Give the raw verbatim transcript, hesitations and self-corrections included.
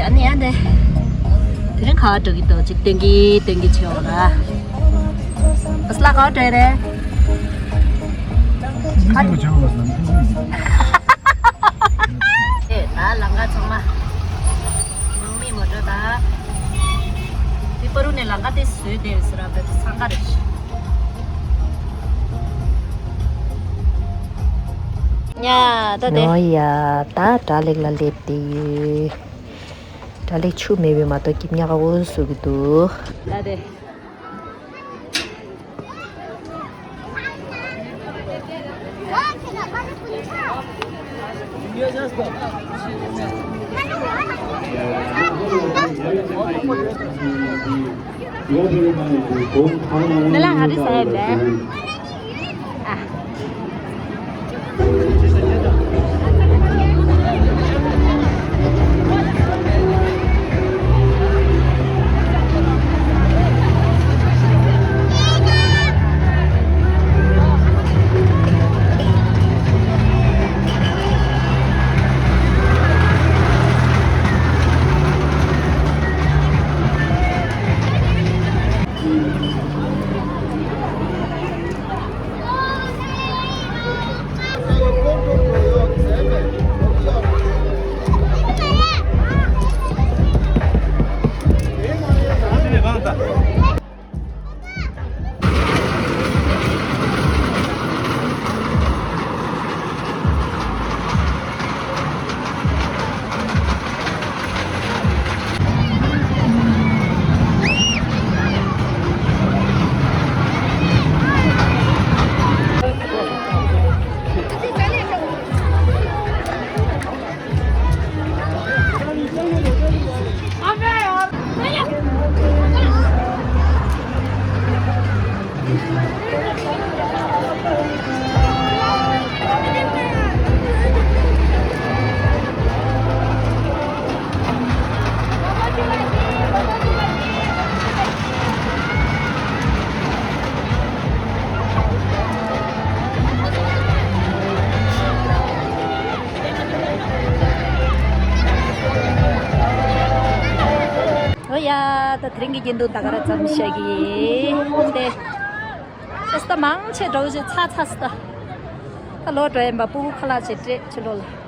ཨ་ནི་ཡ་དེ། དེ་རིང་ག་པར་འགྲོ་གི་འདུག་ཅིག་སྟོན་གི་སྟོན་གི་བྱེད་འོ་ལ། ཨ་སླ་ག་པར་འགྲོ་རེད། ཁ་ཁ་ཁ་ཁ་ཨེ་ད་ལམ་ཁ་ཚང་མ། ནང་མི་མ་འགྲོ་ད། དེ་པ་རུ་ནས་ལམ་ཁ་དེ་བཟོས་བསྡད་ཟེར་བ་དེ་འཚང་ཁ་རེད། ཉ་ད་དེ། ཡོ་ཡ་ད་དྲ་ལེགས་ལ་སླེབས་བསྡད་ཡོད། དྲ་ལེགས་ཆུ་མེད་པས་མ་གཏོགས་སྐྱིབ་ཉག་འོ་བཟོ་གི་འདུག་ད་དེ། ང་ལ་ང་རེ་ཟ་ཡ་མེད། ཨ། ཨོ་ཡ། ད་དེ་རིང་གི་དགེ་འདུན་ད་ག་ར་ཙམ་བཤད་ཀྱི་ཡིན་ཏེ། ས་སྟ་མང་ཆེ་འགྲོ་བཞིན་ཚ་ཚ་སྟ། ད་ལོ་འགྲོ་ཡིན་པ་སྤུ་གུ་ཁ་ལག་ཆེ་སྤྲད་ཕྱི་ལོགས་ལ།